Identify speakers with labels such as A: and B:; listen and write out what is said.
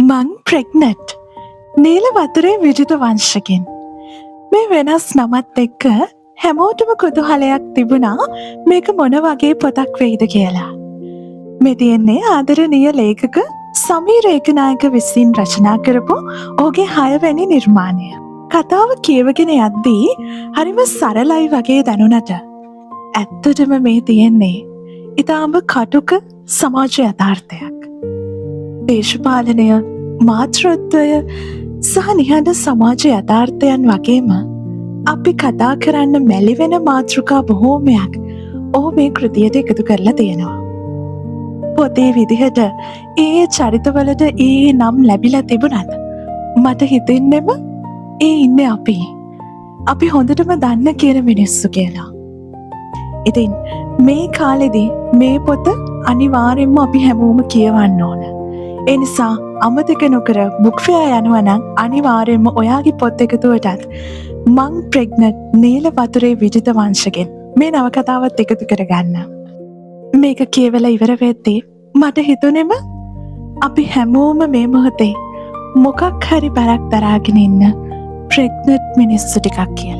A: මං ප්‍රෙග්නට් නීල වතුරේ විජිත වංශගෙන්. මේ වෙනස් නමත් එක්ක හැමෝටම කුතුහලයක් තිබුණා මේක මොන වගේ පොතක් වෙයිද කියලා. මේ තියෙන්නේ ආදරණීය ලේඛක සමීර ඒකනායක විසින් රචනා කරපු ඔහුගේ හයවැනි නිර්මාණය. කතාව කියවගෙන යද්දී හරිම සරලයි වගේ දැනුණට ඇත්තටම මේ තියෙන්නේ ඉතාම කටුක සමාජ යථාර්ථයක්. දේශපාලනය, මාතෘත්වය සහ නිහඬ සමාජ යථාර්ථයන් වගේම අපි කතා කරන්න මැලි වෙන මාතෘකා බොහෝමයක් ඔහු මේ කෘතියට එකතු කරලා තියෙනවා. පොතේ විදිහට ඒ චරිතවලට ඒ නම් ලැබිලා තිබුණත් මට හිතෙන්නෙම ඒ ඉන්නේ අපි. අපි හොඳටම දන්න කියන මිනිස්සු කියලා. ඉතින් මේ කාලෙදි මේ පොත අනිවාර්යෙන්ම අපි හැමෝම කියවන්න ඕන. ඒ නිසා අමතක නොකර බුක් ෆෙයා යනවා නම් අනිවාර්යෙන්ම ඔයාගේ පොත් එකතුවටත් මං ප්‍රෙග්නට් නීල වතුරේ විජිත වංශගෙන් මේ නවකතාවත් එකතු කරගන්න. මේක කියවලා ඉවර වෙද්දී මට හිතුනේම අපි හැමෝම මේ මොහොතේ මොකක් හරි බරක් දරාගෙන ඉන්න ප්‍රෙග්නට් මිනිස්සු ටිකක් කියලා.